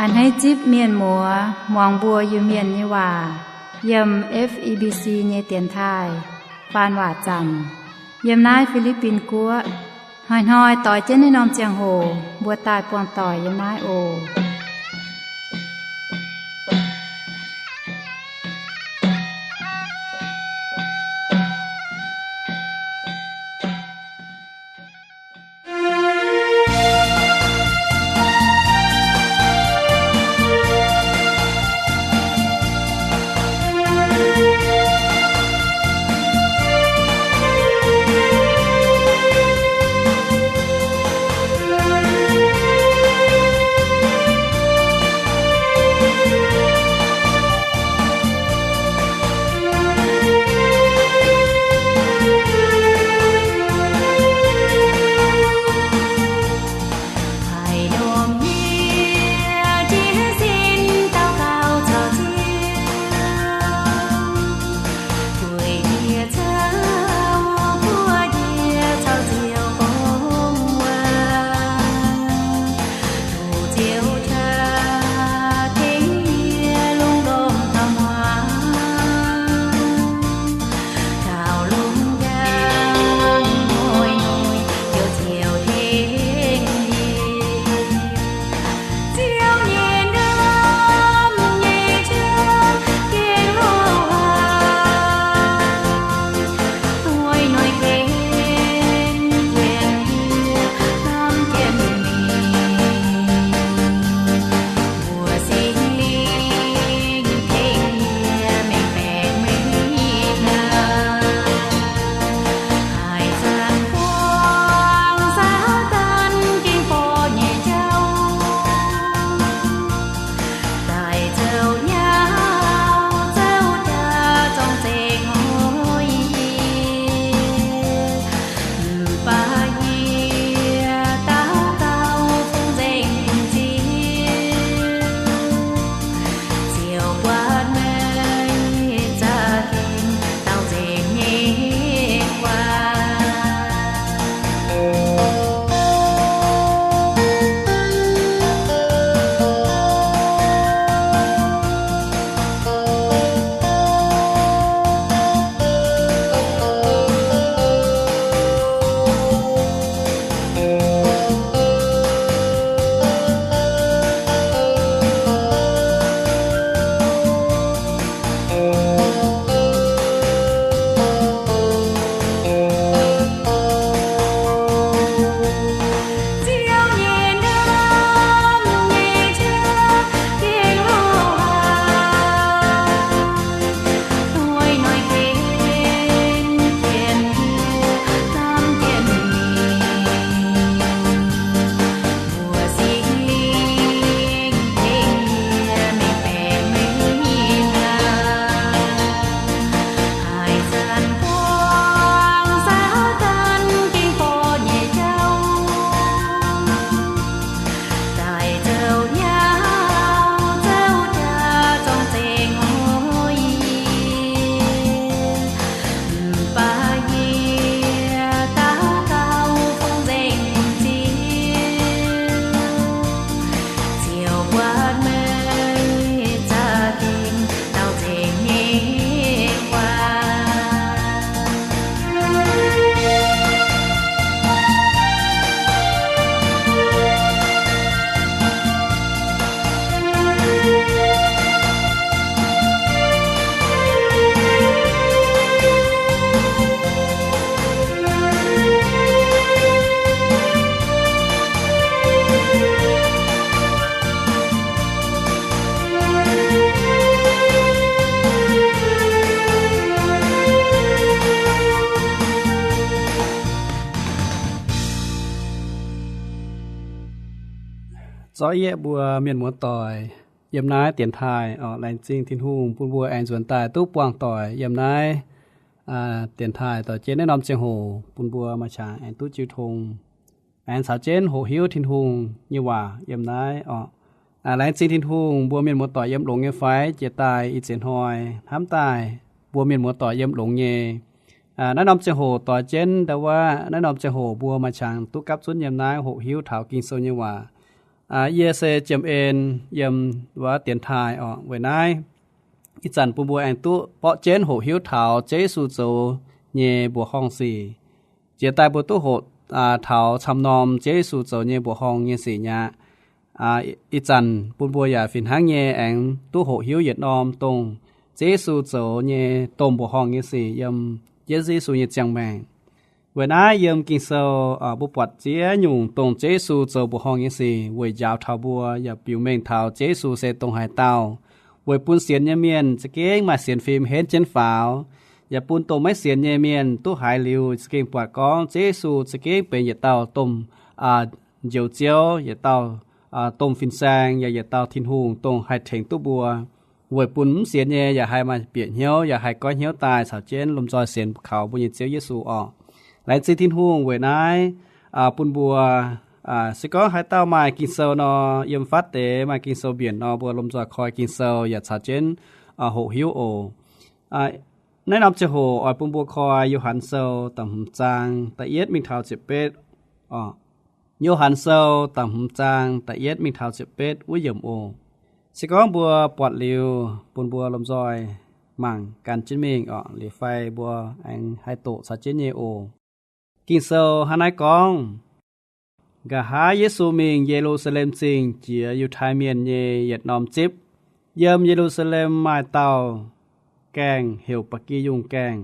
A'hneiv zipv mienh muoz muangx mbuo Iu-Mienh nyei waac yiem F E B C nyei dienx taaih faan waac zaamc yiem naaiv Fi^li^bin Guoqv. Hnoi-hnoi doix jienv naaiv norm ziangh hoc mbuo daaih buangh doic yiem naaiv oc. Zorqv yieqv mbuo mienh muoz doic yiem naaiv dienx taaih oc. Laengz zingh Tin-Hungh bun mbuo aengx nzuonx daaih duqv buangh doic yiem naaiv dienx taaih doix jienv naaiv norm ziangh hoc bun mbuo maaih qangx aengx duqv jiu tong, aengx caux jienv hoqc hiuv Tin-Hungh nyei waac yiem naaiv oc. Laengz zingh Tin-Hungh, mbuo mienh muoz doic yiem longx nyei fai? Jiex daaih ih ziex hnoi hnamv daaih mbuo mienh muoz doic yiem longx nyei. Naaiv norm ziangh hoc doix jienv ndau wuov, naaiv norm ziangh hoc mbuo maaih qangx duqv gapv zunv yiem naaiv hoqc hiuv taux Ging-Sou nyei waac. Yie se Jiem En, yiem wuov dienx taaih oc. Weic naaiv ih zanc bun mbuo aengx duqv borqv jienv hoqc hiuv taux Ziouv Yesu zoux nyei mbuoqc horngh sic. Jiex daaih mbuo duqv hoqc taux camv norm Ziouv Yesu zoux nyei mbuoqc horngh nyei sic mi'aqv. Ih zanc bun mbuo yaac fih hnangv nyei aengx duqv hoqc hiuv yietc norm dongh Ziouv Yesu zoux nyei domh mbuoqc horngh nyei sic yiem Ziouv Yesu nyei ziangh maengc. Weic naaiv yiem Ging-Sou mbuo buatc ziex nyungc dongh Ziouv Yesu zoux mbuoqc horngh nyei sic weic njaaux taux mbuo yaac biux mengh taux Ziouv Yesu se dongh haaix dauh, weic bun sienx nyei mienh za'gengh maaih sienx fim henv jienv faaux, yaac bun dongh maiv sienx nyei mienh duqv haiz liuz za'gengh buatc gorngv Ziouv Yesu za'gengh benx yietc dauh domh Njoux Ziouv, yietc dauh domh fin-saeng, yaac yietc dauh Tin-Hungh dongh haih tengx duqv mbuo. Weic bun mv sienx nyei yaac haih maaih bieqc hnyouv, yaac haih goiv hnyouv daaih caux jienv lomh nzoih sienx kaux mbuo nyei Ziouv Yesu orqc. Laengz zingh Tin-Hungh weic naaiv bun mbuo, se gorngv haaix dauh maaih Ging-Sou nor, yiem fatv deix maaih Ging-Sou mbienc nor, mbuo lomh nzoih koi Ging-Sou yaac caux jienv hoqc hiuv oc. Naaiv norm ziangh hoc oix bun mbuo koi Yo^han Sou da'hmz zaang da'yietv mingh taux ziepc betv. Yo^han Sou da'hmz zaang da'yietv mingh taux ziepc betv wuov yiemc oc. Se gorngv mbuo buatc liuz, bun mbuo lomh nzoih mangc gan jienv mingh oc, liuz fai mbuo aengx haih doqc caux jienv nyei oc. Ging-Sou hnangv naaiv gorngv, Nqa'haav Yesu mingh Ye^lu^saa^lem Zingh jiex Yiutai Mienh nyei yietc norm zipv. Yiem Ye^lu^saa^lem maaih dauh gaengh heuc Ba'gi Yungh Gaengh.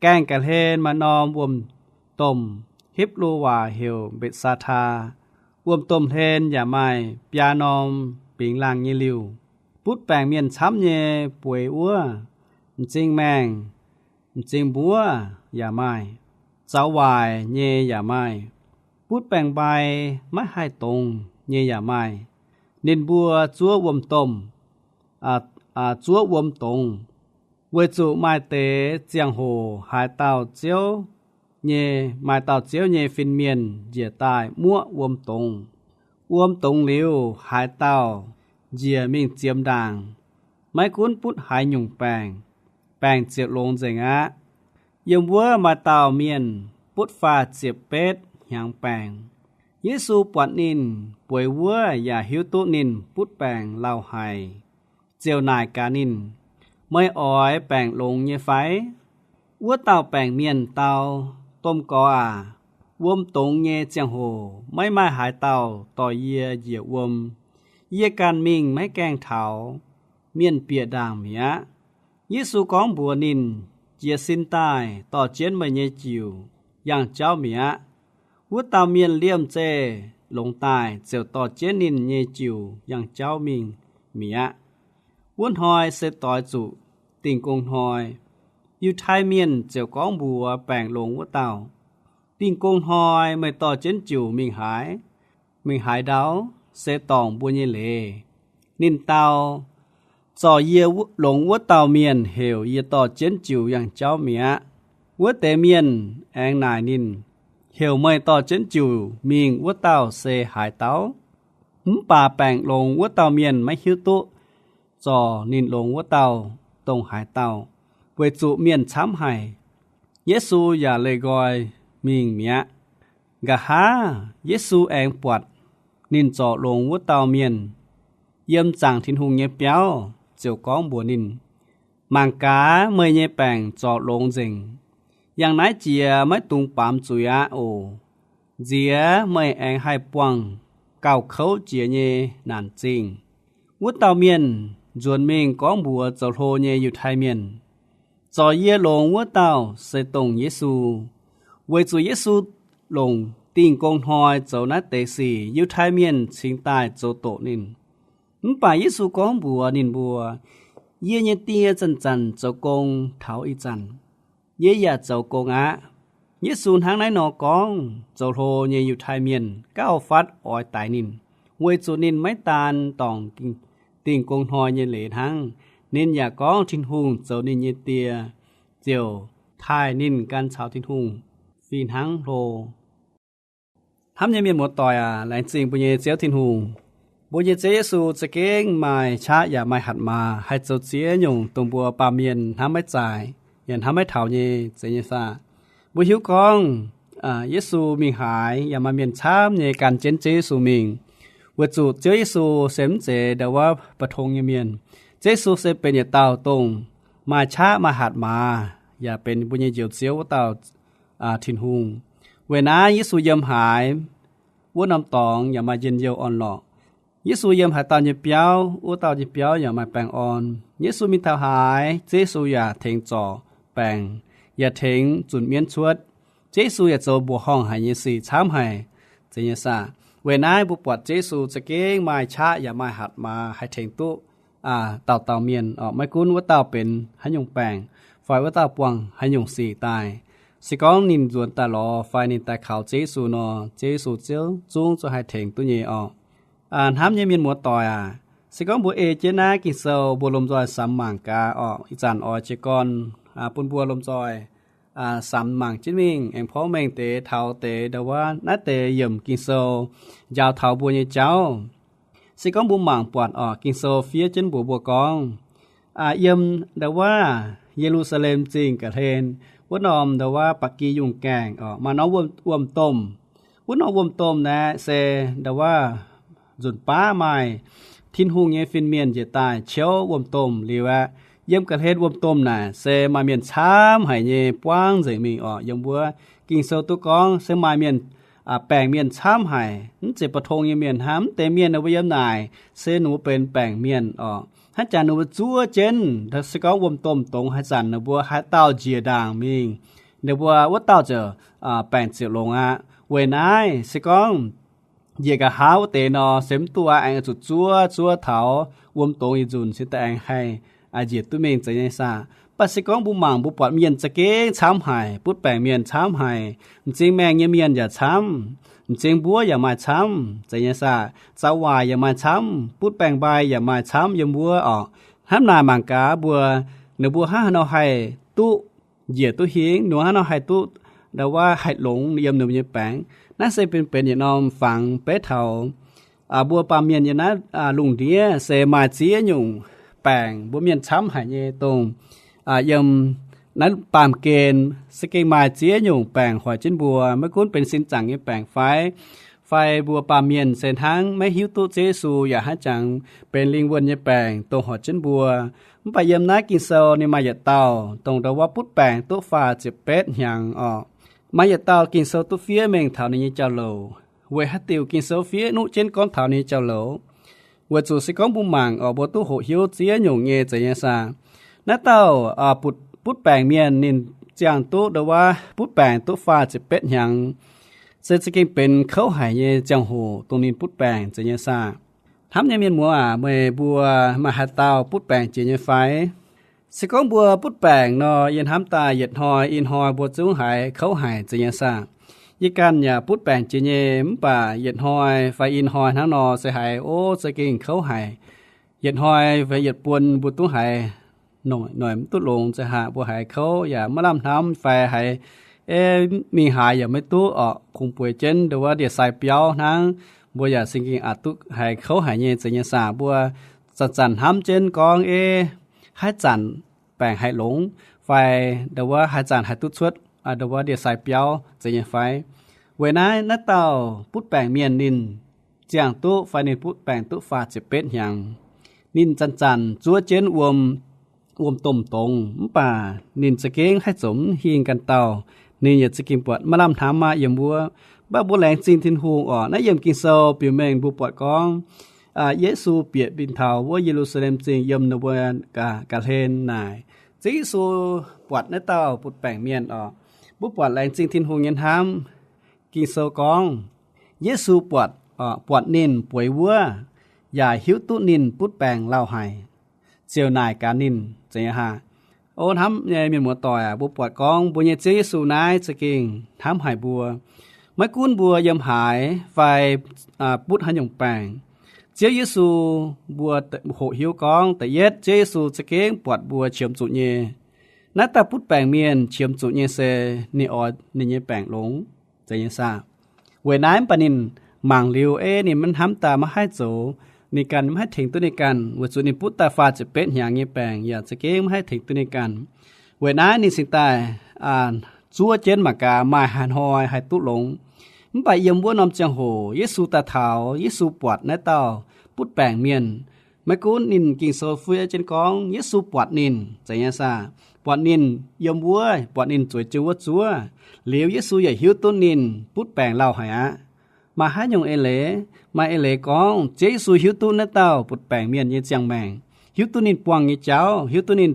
Gaengh ga'hlen maaih norm wuom-domh, Hipv^lu waac heuc Mbetc^saa^taa. Wuom-domh hlen yaac maaih biaa norm bingx laangh nyei liuh, butv baengc mienh camv nyei bueix wuov. M'zing maengh, m'zing mbuov yaac maaih, zaux waaic nyei yaac maaih, butv baengc mbai maiv haih dongz nyei yaac maaih. Ninh mbuo zuov wuom-domh, zuov wuom dongz, weic zuqc maaih deix ziangh hoc haaix dauh ziouv nyei, maaih dauh ziouv nyei fin-mienh njiec daaih muoqv wuom dongz. Wuom dongz liuz, haaix dauh njiec mingh ziemx ndaangc, maiv gunv butv haaix nyungc baengc, baengc ziouc longx nzengc aqv. Yiem wuov maaih dauh mienh butv faah ziepc betv hnyangx baengc. Yesu buatc ninh bueix wuov yaac hiuv duqv ninh butv baengc lauh haic, ziouc naaic gaax ninh, Meih oix baengc longx nyei fai? Wuov dauh baengc mienh dau, Domh Gorx aac, wuom dongz nyei ziangh hoc maiv maaih haaix dauh dorh yie njiec wuom. Yie ganh mingh maiv gaengh taux, mienh bieqc ndaangc mi'aqv. Yesu gorngv mbuox ninh, Jiez sin daaih dorh jienv meih nyei jiuc yangh jauv mi'aqv. Wuov dauh mienh liemh zeih longx daaih ziouc dorh jienv ninh nyei jiuc yangh jauv mingh mi'aqv. Wuov hnoi se doix zuqc Dingh Gong Hnoi. Yiutai Mienh ziouc gorngv mbuox baengc longx wuov dauh, Dingh Gong Hnoi meih dorh jienv jiuc mingh haaix? Mingh haaix ndau? Se dorngc mbuo nyei leiz. Ninh dau, Zorc yie longx wuov dauh mienh heuc yie dorh jienv jiuc yangh jauv mi'aqv. Wuov deix mienh aengx naaic ninh, Heuc meih dorh jienv jiuc mingh wuov dauh se haaix dauh? Mv baac baengc longx wuov dauh mienh maiv hiuv duqv zorc ninh longx wuov dauh dongh haaix dauh, weic zuqc mienh camv haic. Yesu yaac leih nqoi mingh mi'aqv. Nqa'haav Yesu aengx buatc ninh zorc longx wuov dauh mienh yiem zaangc Tin-Hungh nyei biauv, ziouc gorngv mbuox ninh, Mangc gaax, meih nyei baengc zorc longx nzengc. Yangh naaiv jiex maiv dungx baamz zuiz aqv oc. Nziex meih aengx haih buangh gauh kouv jiex nyei naanc zingh. Wuov dauh mienh nzuonx mingh gorngv mbuox zoux hlo nyei Yiutai Mienh, Zorc yie longx wuov dauh se dongh Yesu. Weic zuqc Yesu longc Dingh Gong Hnoi zoux naaiv deix sic, Yiutai Mienh cingx daaih zoux doqc ninh. Mv baac Yesu gorngv mbuox ninh mbuo, Yie nyei Die zanc-zanc zoux gong taux ih zanc, yie yaac zoux gong aqv. Yesu hnangv naaiv nor gorngv, zoux hlo nyei Yiutai Mienh gauh fatv oix daix ninh, weic zuqc ninh maiv daan dorngc Dingh Gong Hnoi nyei leiz hnangv, ninh yaac gorngv Tin-Hungh zoux ninh nyei Die, ziouc taaih ninh gan caux Tin-Hungh fih hnangv hlo. Hnamv nyei mienh muoz-doic aac, laengz zingh mbuo nyei Ziouv Tin-Hungh. Mbuo nyei Ziouv Yesu za'gengh maaih qaqv yaac maaih hatc maaz, haih zoux ziex nyungc dongh mbuo baamh mienh hnamv maiv zaaic, yaac hnamv maiv taux nyei zeiz nyei saah. Mbuo hiuv gorngv Yesu mingh haaix yaac maaih mienh camv nyei gan jienv Ziouv Yesu mingh. Weic zuqc Ziouv Yesu se mv zeiz ndau wuov mbu'ndongx nyei mienh. Ziouv Yesu se benx yietc dauh dongh maaih qaqv maaih hatc maaz, yaac benx mbuo nyei Njoux Ziouv wuov dauh Tin-Hungh. Weic naaiv Yesu yiem haaix, wuov norm dorngx yaac maaih njien-youh orn-lorqc. Yesu yiem haaix dauh nyei biauv, wuov dauh nyei biauv yaac maaih baengh orn. Yesu mingh taux haaix, Ziouv Yesu yaac tengx zorc baengc, yaac tengx zunc mienv cuotv. Ziouv Yesu yaac zoux mbuoqc horngh haic nyei sic camv haic, zeiz nyei saah. Weic naaiv mbuo buatc Ziouv Yesu za'gengh maaih qaqv yaac maaih hatc maaz haih tengx duqv dauh dauh mienh oc. Maiv gunv wuov dauh benx haaix nyungc baengc, fai wuov dauh buangh haaix nyungc sic daaih, se gorngv ninh nzuonx daaih lorz fai ninh daaih kaux Ziouv Yesu nor, Ziouv Yesu ziouc zungv zuqc haih tengx duqv nyei oc. Hnamv nyei mienh muoz-doic aac, se gorngv mbuo ei jienv naaiv Ging-Sou mbuo lomh nzoih samx mangc gaax oc. Ih zanc oix jiez gorn bun mbuo lomh nzoih samx mangc jienv mingh aengx porv mengh deix taux deix ndau wuov naaiv deix yiemc Ging-Sou njaaux taux mbuo nyei jauv. Se gorngv mbuo mangc buatc oc, Ging-Sou fiev jienv mbuox mbuo gorngv, yiem ndau wuov Ye^lu^saa^lem Zingh ga'hlen wuov norm ndau wuov ba'gi yungh gaengh oc, maaih norm wuom-domh. Wuov norm wuom-domh naaiv se ndau wuov nzunc baav maaih Tin-Hungh nyei fin-mienh njiec daaih ciouv wuom-domh liuz aqv. Yiem ga'hlen wuom-domh naaic se maaih mienh camv haic nyei buangv nzengc mingh oc. Yiem wuov Ging-Sou duqv gorngv se maaih mienh, baengc mienh camv haic, mv zeiz mbu'ndongx nyei mienh hnangv. Mv deix mienh ninh mbuo yiem naaic se ninh mbuo benx baengc mienh oc. Hnangv jangx ninh mbuo zuov jienv, se gorngv wuom-domh dongz haaix zanc ninh mbuo haaix dauh njiec ndaangc mingh, ninh mbuo wuov dauh ziouc baengc ziepc longx aqv. Weic naaiv se gorngv njiec nqa'haav wuov deix nor se mv duqv aqv, aengx zuqc zuov, zuov taux wuom-domh yietc nzunc cingx daaih aengx haih njiec duqv mingh, zeiz nyei saah. Mv baac se gorngv mbuo mangc mbuo buatc mienh za'gengh camv haic, butv baengc mienh camv haic, m'zing maengh nyei mienh yaac camv, m'zing mbuov yaac maaih camv, zeiz nyei saah. Zaux waaic yaac maaih camv, butv baengc mbai yaac maaih camv yiem wuov oc. Hnamv naaic mangc gaax mbuo, ninh mbuo hnangv haaix nor haih duqv njiec duqv hingh, ninh mbuo hnangv haaix nor haih duqv ndau wuov haih longx yiem ninh mbuo nyei baengc. Naaiv se benx benx yietc norm fangx beiv taux mbuo baamh mienh yiem naaiv lungh ndiev se maaih ziex nyungc baengc mbuo mienh camv haic nyei dongh yiem naaiv baamh gen se gengh maaih ziex nyungc baengc hoic jienv mbuo, maiv gunv benx sin zaangc nyei baengc fai, fai mbuo baamh mienh se hnangv maiv hiuv duqv Ziouv Yesu yaac hnangv jangx benx lingh wuonh nyei baengc dongh hoic jienv mbuo. Mv baac yiem naaiv Ging-Sou ninh maaih yietc dauh dongh ndau wuov butv baengc duqv faah ziepc betv hnyangx oc. Maaih yietc dauh Ging-Sou duqv fiev mengh taux ninh nyei jauv-louc. Weic haaix diuc Ging-Sou fiev nuqv jienv gorngv taux ninh nyei jauv-louc? Weic zuqc se gorngv mbuo mangc oc, mbuo duqv hoqc hiuv ziex nyungc nyei, zeiz nyei saah. Naaiv dauh butv baengc mienh ninh ziangh duqv ndau wuov butv baengc duqv faah ziepc betv hnyangx, se za'gengh benx kouv haic nyei ziangh hoc dongh ninh butv baengc, zeiz nyei saah. Hnamv nyei mienh muoz aac, meih mbuo maaih haaix dauh butv baengc jiex nyei fai? Se gorngv mbuo butv baengc nor, yie hnamv daaih yietc hnoi i hnoi mbuo zungv haiz kouv haic, zeiz nyei saah. Yie ganh yaac butv baengc jiex nyei, mv baac yietc hnoi fai i hnoi hnangv nor se haiz, o, za'gengh kouv haic. Yietc hnoi fai yietc buonc mbuo duqv haiz noic mv duqv longx, za'gengh mbuo haiz kouv yaac maiv lamh hnamv fai haiz, e, mingh haaix yaac maiv duqv oc, kungx bueix jienv ndau wuov ndie-sai biauv hnangv. Mbuo yaac za'gengh aqc duqv haiz kouv haic nyei, zeiz nyei saah. Mbuo zanc-zanc hnamv jienv gorngv, e, haaix zanc baengc haih longx fai ndau wuov haaix zanc haih duqv cuotv ndau wuov ndie-sai biauv, zeiz nyei fai? Weic naaiv, naaiv dauh butv baengc mienh ninh ziangh duqv fai ninh butv baengc duqv faah ziepc betv hnyangx, ninh zanc-zanc zuov jienv wuom, wuom-domh dongz, mv baac ninh za'gengh haih zoux mv hingh ganh dauh. Ninh yaac za'gengh buatc maiv lamh hnamv aqv yiem wuov. Mv baac mbuo laengz zingh Tin-Hungh oc, naaiv yiem Ging-Sou biux mengh mbuo buatc gorngv, Yesu bieqc mingh taux wuov Ye^lu^saa^lem Zingh yiem ninh mbuo ga'hlen naaic, Ziouv Yesu buatc naaiv dauh butv baengc mienh oc. Mbuo buatc laengz zingh Tin-Hungh nyei hnamv. Ging-Sou gorngv, Yesu buatc, buatc ninh bueix wuov, yaac hiuv duqv ninh butv baengc lauh haic, ziouc naaic gaax ninh, zeiz nyei aqv. O hnamv nyei mienh muoz-doic aac, mbuo buatc gorngv mbuo nyei Ziouv Yesu naaiv za'gengh hnamv haic mbuo. Maiv gunv mbuo yiem haaix fai butv haaix nyungc baengc, Ziouv Yesu, mbuo hoqc hiuv gorngv da'yietv Ziouv Yesu za'gengh buatc mbuo qiemx zuqc nyei. Naaiv dauh butv baengc mienh qiemx zuqc nyei se ninh oix ninh nyei baengc longx, zeiz nyei saah. Weic naaiv mv baac ninh mangc liuz, e, ninh maiv hnamv daaih maiv haih zoux, ninh ganh maiv haih tengx duqv ninh ganh, weic zuqc ninh butv daaih faah ziepc betv hnyangx nyei baengc yaac za'gengh maiv haih tengx duqv ninh ganh. Weic naaiv ninh cingx daaih zuov jienv mangc gaax maaih haaix hnoi haih duqv longx. Mv baac yiem wuov norm ziangh hoc Yesu daaih taux, Yesu buatc naaiv dauh butv baengc mienh. Maiv gunv ninh Ging-Sou fiev jienv gorngv Yesu buatc ninh, zeiz nyei saah, buatc ninh yiem wuov, buatc ninh zueiz jienv wuov zuov. Liuz Yesu yaac hiuv duqv ninh butv baengc lauh haic aqv. Maaih haaix nyungc eix leiz? Maaih eix leiz gorngv Ziouv Yesu hiuv duqv naaiv dauh butv baengc mienh nyei ziangh maengc, hiuv duqv ninh buangh nyei jauv, hiuv duqv ninh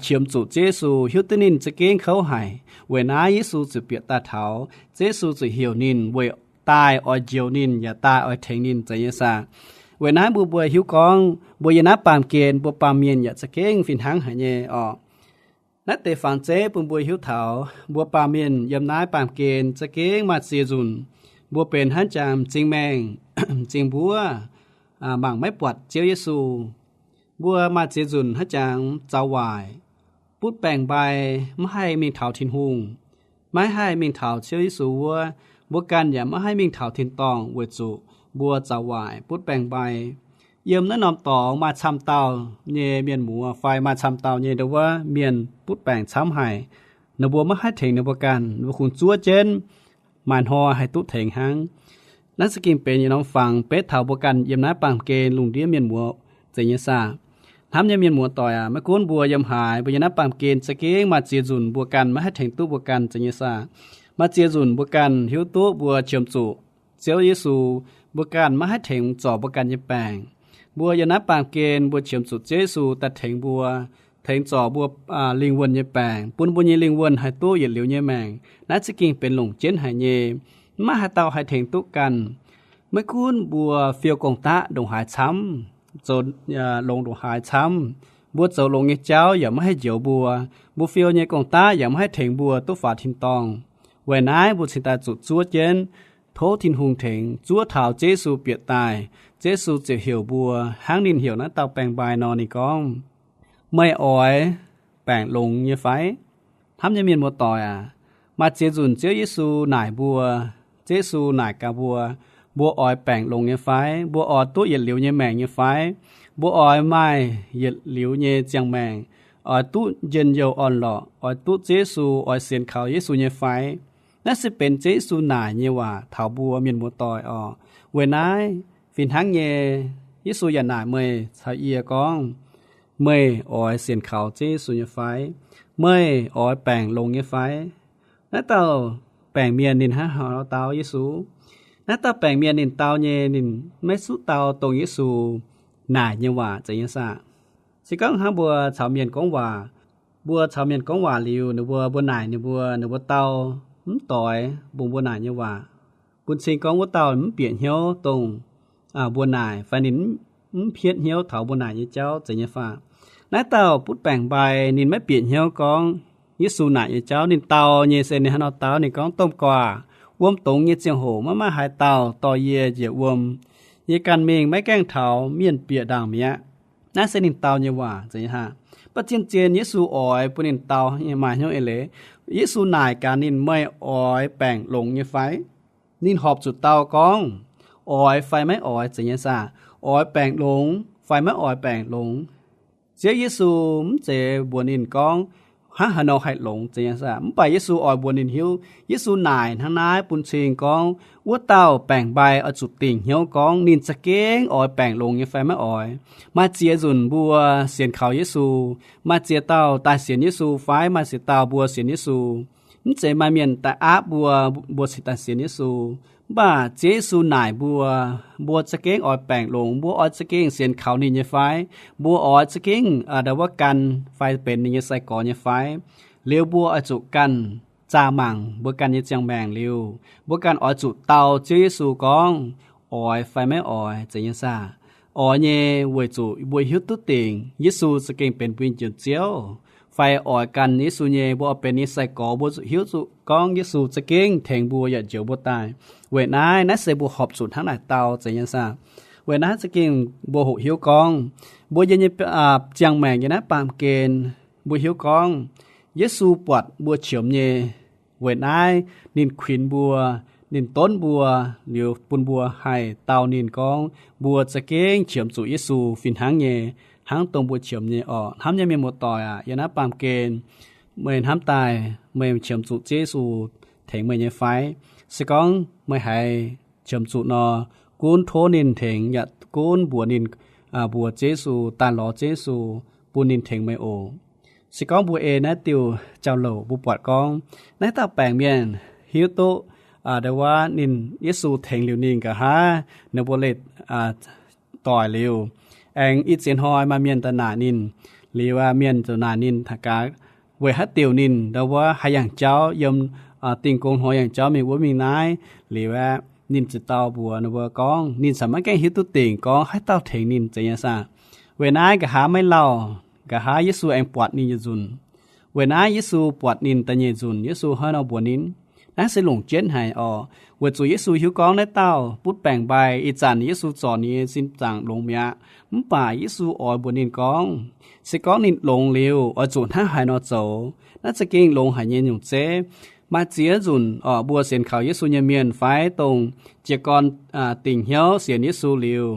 qiemx zuqc Ziouv Yesu, hiuv duqv ninh za'gengh kouv haic. Weic naaiv Yesu ziouc bieqc daaih taux, Ziouv Yesu ziouc heuc ninh weic daaih oix njoux ninh yaac daaih oix tengx ninh, zeiz nyei saah. Weic naaiv mbuo mbuo hiuv gorngv mbuo yiem naaiv baamh gen mbuo baamh mienh yaac za'gengh fih hnangv haic nyei orqc. Naaiv deix fangx zeiv bun mbuo hiuv taux mbuo baamh mienh yiem naaiv baamh gen za'gengh maaih ziex nzunc mbuo benx hnangv jangx m'zing maengh, m'zing mbuov, mangc maiv buatc Ziouv Yesu. Mbuo maaih ziex nzunc hnangv jangx zaux waaic, butv baengc-mbai, maiv haih mingh taux Tin-Hungh, maiv haih mingh taux Ziouv Yesu wuov. Mbuo ganh yaac maiv haih mingh taux tin-dorngh weic zuqc mbuo zaux waaic, butv baengc-mbai. Yiem naaiv norm dorngx maaih camv dauh nyei mienh muoz fai maaih camv dauh nyei ndo wuov mienh butv baengc camv haic. Ninh mbuo maiv haih tengx ninh mbuo ganh, ninh mbuo kungx zuov jienv maaih hnoi haih duqv tengx hnangv. Naaiv za'gengh benx yietc norm fangx betv taux mbuo ganh yiem naaiv baamh gen lungh ndiev mienh muoz, zeiz nyei saah. Hnamv nyei mienh muoz-doic aac, maiv gunv mbuo yiem haaix, mbuo yiem naaiv baamh gen za'gengh maaih ziex nzunc mbuo ganh maiv haih tengx duqv mbuo ganh, zeiz nyei saah. Maaih ziex nzunc mbuo ganh hiuv duqv mbuo qiemx zuqc Ziouv Yesu, mbuo ganh maiv haih tengx zorc mbuo ganh nyei baengc. Mbuo yiem naaiv baamh gen mbuo qiemx zuqc Ziouv Yesu daaih tengx mbuo, tengx zorc mbuo lingh wuonh nyei baengc, bun mbuo nyei lingh wuonh haih duqv yietc liuz nyei maengc. Naaiv za'gengh benx longc jienv haic nyei. Maiv maaih haaix dauh haih tengx duqv ganh. Maiv gunv mbuo fiou gong-daqv ndongc haaix camv, zoux longx ndongc haaix camv, mbuo zoux longx nyei jauv yaac maiv haih njoux mbuo. Mbuo fiou nyei gong-daqv yaac maiv haih tengx mbuo duqv faaux tin-dorngh. Weic naaiv mbuo cingx daaih zuqc zuov jienv tov Tin-Hungh tengx, zuov taux Ziouv Yesu bieqc daaih, Ziouv Yesu ziouc heuc mbuo hnangv ninh heuc naaiv dauh baengc-mbai nor. Ninh gorngv, Meih oix baengc longx nyei fai? Hnamv nyei mienh muoz-doic aac, maaih ziex nzunc Ziouv Yesu naaic mbuo, Ziouv Yesu naaic gaax mbuo, mbuo oix baengc longx nyei fai? Mbuo oix duqv yietc liuz nyei maengc nyei fai? Mbuo oix maaih yietc liuz nyei ziangh maengc, oix duqv njien-youh orn-lorqc, oix duqv Ziouv Yesu, oix sienx kaux Yesu nyei fai? Naaiv se benx Ziouv Yesu naaic nyei waac taux mbuo mienh muoz-doic orqc. Weic naaiv fih hnangv nyei, Yesu yaac naaic meih caux yie gorngv, Meih oix sienx kaux Ziouv Yesu nyei fai? Meih oix baengc longx nyei fai? Naaiv dauh baengc mienh ninh hnangv haaix nor dau Yesu? Naaiv dauh baengc mienh ninh dau nyei, ninh maiv zuqc dau dongh Yesu naaic nyei waac, zeiz nyei saah? Se gorngv hnangv mbuo caux mienh gorngv waac, mbuo caux mienh gorngv waac liuz, ninh mbuo, mbuo naaic ninh mbuo, ninh mbuo dau mv doix bun mbuo naaic nyei waac, bun cing gorngv wuov dauh mv bieqc hnyouv dongh mbuo naaic, fai ninh mv hietv hnyouv taux mbuo naaic nyei jauv, zeiz nyei faah? Naaiv dauh butv baengc-mbai ninh maiv bieqc hnyouv gorngv Yesu naaic nyei jauv. Ninh dau nyei se ninh hnangv nor dau, ninh gorngv, Domh Guaac, wuom dongz nyei ziangh hoc maiv maaih haaix dauh dorh yie njiec wuom. Yie ganh mingh maiv gaengh taux mienh bieqc ndaangc mi'aqv. Naaiv se ninh dau nyei waac, zeiz nyei hnangv. Mv baac zien-zien Yesu oix bun ninh dau maaih hnyouv eix leiz. Yesu naaic gaax ninh, Meih oix baengc longx nyei fai? Ninh horpc zuqc dau gorngv, Oix fai maiv oix, zeiz nyei saah? Oix baengc longx fai maiv oix baengc longx? Ziouv Yesu mv zeiz mbuox ninh gorngv hnangv haaix nor haih longx, zeiz nyei saah? Mv baac Yesu oix mbuox ninh hiuv, Yesu naaic hnangv naaiv bun cing gorngv wuov dauh baengc-mbai oix zuqc dingc hnyouv gorngv ninh za'gengh oix baengc longx nyei fai maiv oix. Maaih ziex nzunc mbuo sienx kaux Yesu, maaih ziex dauh daaih sienx Yesu fai maaih ziex dauh mbuo sienx Yesu. Mv zeiz maaih mienh daaih aapv mbuo, mbuo cingx daaih sienx Yesu. Mv baac Ziouv Yesu naaic mbuo, mbuo za'gengh oix baengc longx, mbuo oix za'gengh sienx kaux ninh nyei fai? Mbuo oix za'gengh ndo wuov gan fai benx ninh nyei sai-gorx nyei fai? Liuz mbuo oix zuqc ganh zaah mangc mbuo ganh nyei ziangh maengc liuz, mbuo ganh oix zuqc dau Ziouv Yesu gorngv, Oix fai maiv oix, zeiz nyei saah? Oix nyei weic zuqc mbuo hiuv duqv dingc Yesu za'gengh benx mbuo nyei Njoux Ziouv. Fai oix gan Yesu nyei, mbuo oix benx ninh nyei sai-gorx, mbuo zuqc hiuv duqv gorngv Yesu za'gengh tengx mbuo yaac njoux mbuo daaih. Weic naaiv, naaiv se mbuo horpc zuqc hnangv naaic dau, zeiz nyei saah? Weic naaiv za'gengh mbuo hoqc hiuv gorngv, mbuo yiem nyei ziangh maengc yiem naaiv baamh gen, mbuo hiuv gorngv Yesu buatc mbuo qiemx nyei. Weic naaiv ninh kuinx mbuo, ninh donv mbuo, liuz bun mbuo haih dau ninh gorngv mbuo za'gengh qiemx zuqc Yesu fih hnangv nyei, hnangv dongh mbuo qiemx nyei orqc. Hnamv nyei mienh muoz-doic aac, yiem naaiv baamh gen meih hnamv daaih meih qiemx zuqc Ziouv Yesu tengx meih nyei fai? Se gorngv meih haiz qiemx zuqc nor, gunv tov ninh tengx, yaac gunv mbuox ninh, mbuox Ziouv Yesu, daaih lorz Ziouv Yesu, bun ninh tengx meih oc. Se gorngv mbuo ei naaiv diuh jauv-louc mbuo buatc gorngv, naaiv dauh baengc mienh hiuv duqv, ndo wuov ninh, Yesu tengx liuz ninh nqa'haav ninh mbuo leih doic liuz, aengx ih ziex hnoi maaih mienh daaih naaic ninh, liuz mienh ziouc naaic ninh taux gaax, weic haaix diuc ninh ndo wuov haih yangh jauv yiem Dingh Gong Hnoi yangh jauv mingh wuov mingh naaiv. Liuz aeqv, ninh ziouc dau mbuox ninh mbuo gorngv, ninh caux maiv gaengh hiuv duqv dingc gorngv haaix dauh tengx ninh zeiz nyei saah. Weic naaiv nqa'haav maiv lauh, nqa'haav Yesu aengx buatc ninh yietc nzunc. Weic naaiv Yesu buatc ninh da'nyeic nzunc, Yesu hnangv nor mbuox ninh, naaiv se longc jienv haic oc. Weic zuqc Yesu hiuv gorngv naaiv dauh butv baengc mbai, ih zanc Yesu zorc ninh nyei sin zaangc longx mi'aqv. Mv baac Yesu oix mbuox ninh gorngv, se gorngv ninh longx liuz, oix zuqc hnangv haaix nor zoux. Naaiv za'gengh longx haic nyei nyungc zeiv. Maaih ziex nzunc oc, mbuo sienx kaux Yesu nyei mienh fai dongh jiez gorn dingc hnyouv sienx Yesu liuz,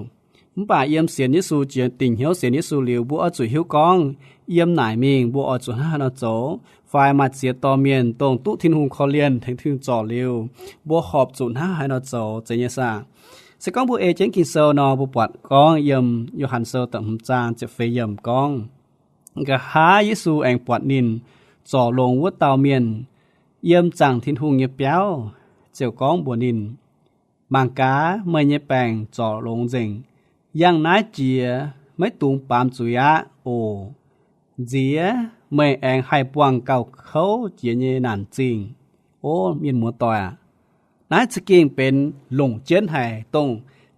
mv baac yiem sienx Yesu, dingc hnyouv sienx Yesu liuz, mbuo oix zuqc hiuv gorngv yiem naaic mingh mbuo oix zuqc hnangv haaix nor zoux, fai maaih ziex dorh mienh dongh duqv Tin-Hungh korv-lienh tengx Tin-Hungh zorc liuz, mbuo horpc zuqc hnangv haaix nor zoux zeiz nyei saah. Se gorngv mbuo ei jienv Ging-Sou nor, mbuo buatc gorngv yiem Yo^han Sou da'hmz zaang ziepc feix yiemc gorngv, nqa'haav Yesu aengx buatc ninh zorc longx wuov dauh mienh yiem zaangc Tin-Hungh nyei biauv, ziouc gorngv mbuox ninh, mangc gaax, meih nyei baengc zorc longx nzengc. Yangh naaiv jiex maiv dungx baamz zuiz aqv oc. Nziex meih aengx haih buangh gauh kouv jiex nyei naanc zingh. O mienh muoz-doic aac, naaiv za'gengh benx longc jienv haic dongh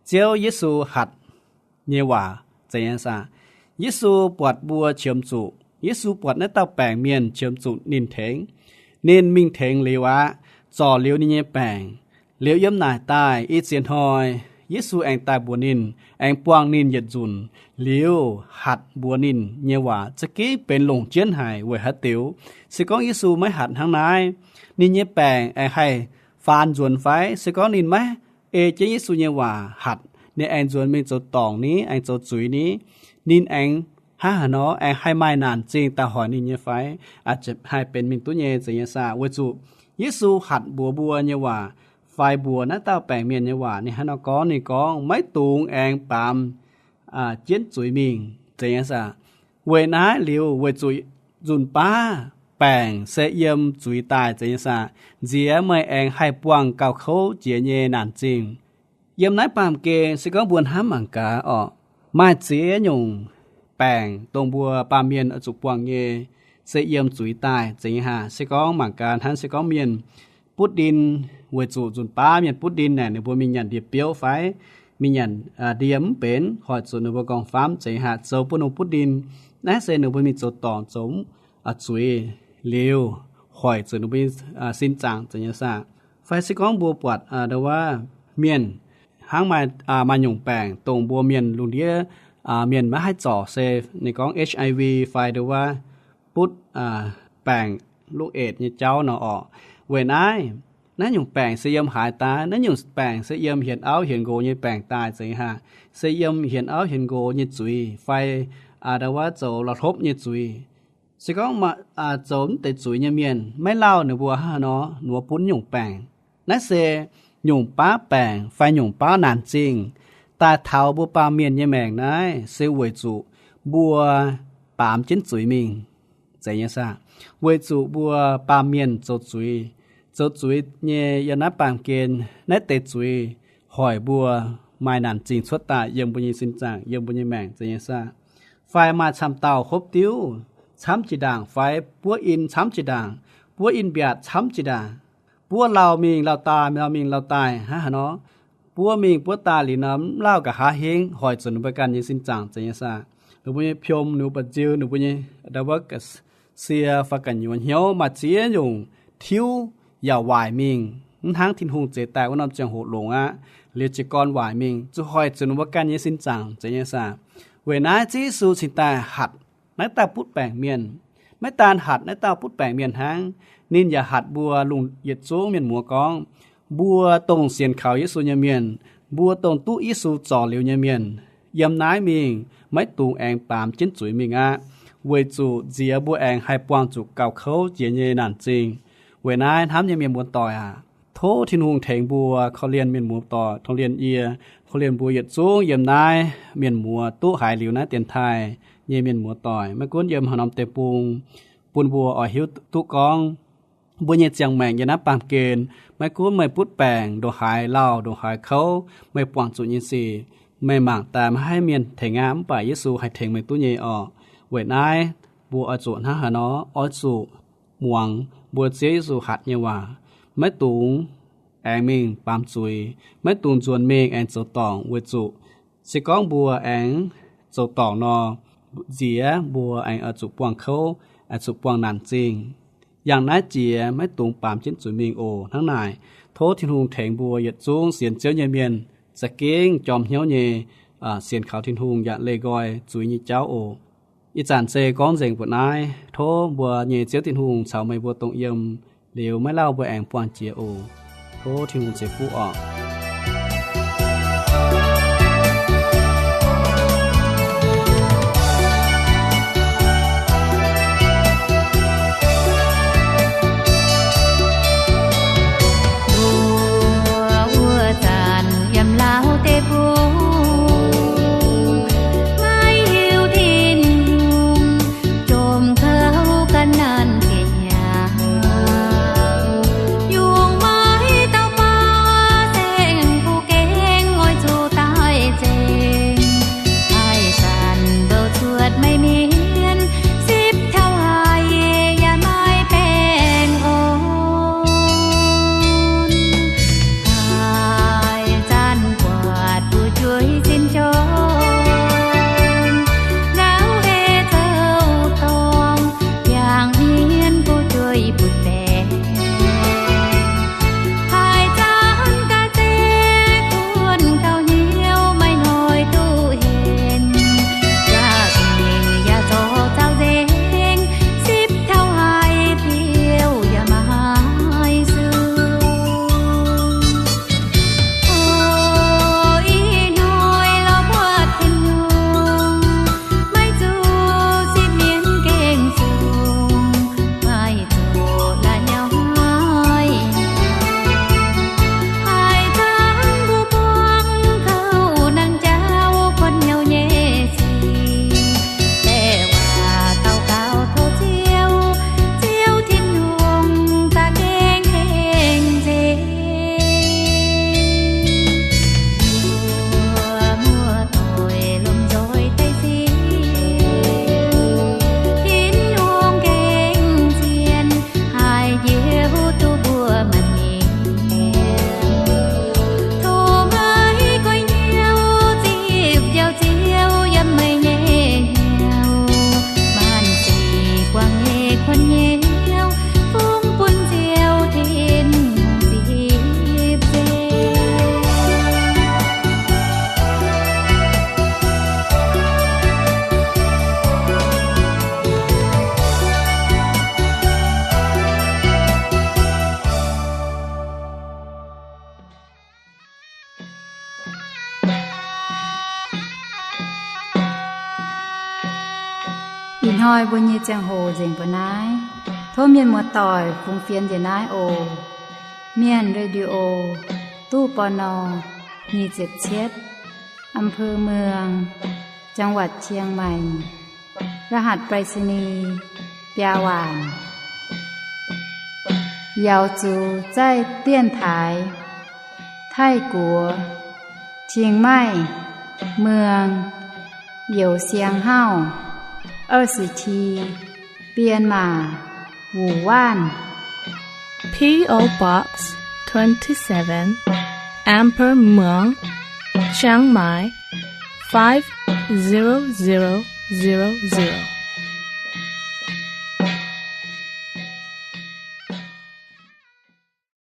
Ziouv Yesu hatc nyei waac zeiz nyei saah. Yesu buatc mbuo qiemx zuqc. Yesu buatc naaiv dauh baengc mienh qiemx zuqc ninh tengx. Ninh mingh tengx liuz aqv, zorc liuz ninh nyei baengc. Liuz yiem naaic daaih ih ziex hnoi, Yesu aengx daaih mbuox ninh, aengx buangh ninh yietc nzunc, liuz hatc mbuox ninh nyei waac za'gengh benx longc jienv haic. Weic haaix diuc? Se gorngv Yesu maiv hatc hnangv naaiv, ninh nyei baengc aengx haih faan nzuonx fai? Se gorngv ninh maiv ei jienv Yesu nyei waac hatc, ninh aengx nzuonx mingh zoux dorngc ni, aengx zoux zuiz ni, ninh aengx hnangv haaix nor aengx haih maaih naanc zingh daaih hoic ninh nyei fai? Haih benx mingh duqv nyei zeiz nyei saah. Weic zuqc Yesu hatc mbuox mbuo nyei waac, fai mbuox naaiv dauh baengc mienh nyei waac, ninh hnangv nor gorngv, ninh gorngv, maiv dungx aengx baamz jienv zuiz mingh zeiz nyei saah. Weic naaiv liuz, weic zuqc nzunc baav baengc se yiem zuiz daaih zeiz nyei saah, nziex meih aengx haih buangh gauh kouv jiex nyei naanc zingh. Yiem naaiv baamh gen se gorngv mbuo hnamv mangc gaax orqc, maaih ziex nyungc baengc dongh mbuo baamh mienh oix zuqc buangh nyei, se yiem zuiz daaih zeiz nyei haa. Se gorngv mangc gaax hnangv se gorngv mienh butv ndin, weic zuqc nzunc baav mienh butv ndin naaic ninh mbuo mingh nyanc ndie-biouv fai mingh nyanc ndie mv benx, hoic zuqc ninh mbuo nqorngv-famv zeiz nyei haa, zoux bun ninh butv ndin. Naaiv se ninh mbuo mingh zoux dorngc zoux zuiz liuz, hoic zuqc ninh mbuo nyei sin zaangc zeiz nyei saah. Fai se gorngv mbuo buatc ndo wuov mienh hnangv maaih, maaih nyungc baengc dongh mbuo mienh lungh ndiev mienh maiv haih zorc se ninh gorngv HIV fai ndo wuov butv baengc lungh eix nyei jauv nor orqc. Weic naaiv, naaiv nyungc baengc se yiem haaix daaih? Naaiv nyungc baengc se yiem hienx auv hienx nqox nyei baengc daaih zeiz nyei haa. Se yiem hienx auv hienx nqox nyei zuiz fai ndo wuov zoux la'hlopv nyei zuiz. Se gorngv zoux mv deix zuiz nyei mienh, maiv lauh ninh mbuo hnangv haaix nor nduov butv nyungc baengc. Naaiv se nyungc baav baengc fai nyungc baav naanc zingh daaih taux mbuo baamh mienh nyei maengc naaiv se weic zuqc mbuo baamz jienv zuiz mingh zeiz nyei saah. Weic zuqc mbuo baamh mienh zoux zuiz, zoux zuiz nyei yiem naaiv baamh gen, naaiv deix zuiz hoic mbuo maaih naanc zingh cuotv daaih yiem mbuo nyei sin zaangc, yiem mbuo nyei maengc zeiz nyei saah. Fai maaih camv dauh hopv diuv camv jiex ndaangc fai buov in camv jiex ndaangc, buov in mbiaatc camv jiex ndaangc, buov lauh mingh lauh daaih, lauh mingh lauh daaih hnangv haaix nor, buov mingh buov daaih liuz nor mv lauh nqa'haav hingv, hoic zuqc ninh mbuo ganh nyei sin zaangc zeiz nyei saah. Ninh mbuo nyei piom, ninh mbuo mba'nziu, ninh mbuo nyei ndo wuov ga'sie fai ga'nyuoz hnyouv maaih ziex nyungc tiuv yaac waaic mingh, mv hnangv Tin-Hungh zeix daaih wuov norm ziangh hoc longx aqv. Liuz jiez gorn waaic mingh zuqc hoic zuqc ninh mbuo ganh nyei sin zaangc zeiz nyei saah. Weic naaiv Ziouv Yesu cingx daaih hatc naaiv dauh butv baengc mienh. Maiv daan hatc naaiv dauh butv baengc mienh hnangv, ninh yaac hatc mbuo lungh yietc zungv mienh muoz gorngv, mbuo dongh sienx kaux Yesu nyei mienh, mbuo dongh duqv Yesu zorc liuz nyei mienh, yiem naaiv mingh maiv dungx aengx baamz jienv zuiz mingh aqv, weic zuqc nziex mbuo aengx haih buangh zuqc gauh kouv jiex nyei naanc zingh. Weic naaiv hnamv nyei mienh muoz-doic aac, Tov Tin-Hungh tengx mbuo korv-lienh mienh muoz-doic, korv-lienh yie, korv-lienh mbuo yietc zungv yiem naaiv mienh muoz duqv haiz liuz naaiv dienx taaih nyei mienh muoz-doic, maiv gunv yiem haaix norm deic-bung, bun mbuo oix hiuv duqv gorngv mbuo nyei ziangh maengc yiem naaiv baamh gen, maiv gunv meih butv baengc ndongc haaix lauh ndongc haaix kouv, meih buangh zuqc nyei sic, meih mangc daaih maiv haih mienh tengx aqv, mv baac Yesu haih tengx meih duqv nyei orqc. Weic naaiv mbuo oix zuqc hnangv haaix nor? Oix zuqc muangx mbuo Ziouv Yesu hatc nyei waac. Maiv dungx aengx mingh baamz zuiz, maiv dungx nzuonx mingh aengx zoux dorngc, weic zuqc se gorngv mbuo aengx zoux dorngc nor, nziex mbuo aengx oix zuqc buangh kouv, oix zuqc buangh naanc zingh. Yangh naaiv jiex maiv dungx baamz jienv zuiz mingh oc. Hnangv naaic, tov Tin-Hungh tengx mbuo yietc zungv sienx Ziouv nyei mienh za'gengh jorm hnyouv nyei sienx kaux Tin-Hungh yaac leih nqoi zuiz nyei jauv oc. Ih zanc se gorngv nzengc mbuoqc naaiv. Tov mbuo nyei Ziouv Tin-Hungh caux meih mbuo dongh yiem, liuz maiv lauh mbuo aengx buangh jiex oc. Tov Tin-Hungh ceix fuqv orqc. Mbuo wuov zanc yiem Laauv deic-bung, maiv hiuv Tin-Hungh jomc kouv ga'naanh ziepc hnyangx, yungz maiv dauh baav saeng-kuv gaengh oix zuqc daaih zengc. Haih zanc mbouh cuotv maiv mienh, sipv taux haiz yaac maiv baengh orn. Haih zanc buatc fu'jueiv sin jorm, nqauv hei zouv dorngh, jangx hmien fu'jueiv butv baengc. Haih zanc ga'naaiv guonh gauh hnyouv maiv hnoi duqv henv, yaac mingh yaac zorc zaux nzengc, sipv taux haiz biouv yaac maiv haih sun. O, ih hnoi lorz buatc Tin-Hungh, maiv zuqc sipv mienv gengh zungv, maiv zuqc la'nyauv haiz. Haih zanc mbuo buangh kouv nangh jauv kuonx hnyouv nyei sic, baeqc waac daux gaux tov Ziouv, Ziouv Tin-Hungh za'gengh gengh nzengc. Mbuo muoz-doic lomh nzoih deix sic, Tin-Hungh gengh zien, haih njoux duqv mbuo maanc mienh. Tov meih goiv hnyouv zipv njoux Ziouv yiem meih nyei hnyouv, maanc sic buangh nyei kuonx hnyouv, fungx bun Ziouv Tin-Hungh zipv nzengc. Ih hnoi mbuo nyei ziangh hoc nzengc mbuo naaiv. Tov mienh muoz-doic fungx fienx njiec naaiv oc. Mienh Radio, ตู้ ปณ. nyic ziepc cietv, อำเภอเมือง จังหวัดเชียงใหม่ รหัสไปรษณีย์ biaa waanc. Yaux zuqc zaih dienx taaix Taiv-Guoqv, Chiang Mai, Muang, Youz Siang Hauv, ยี่สิบเจ็ด Myanmar, Wuhan. P O Box twenty-seven, Amber Muang, Chiang Mai, five zero zero zero zero.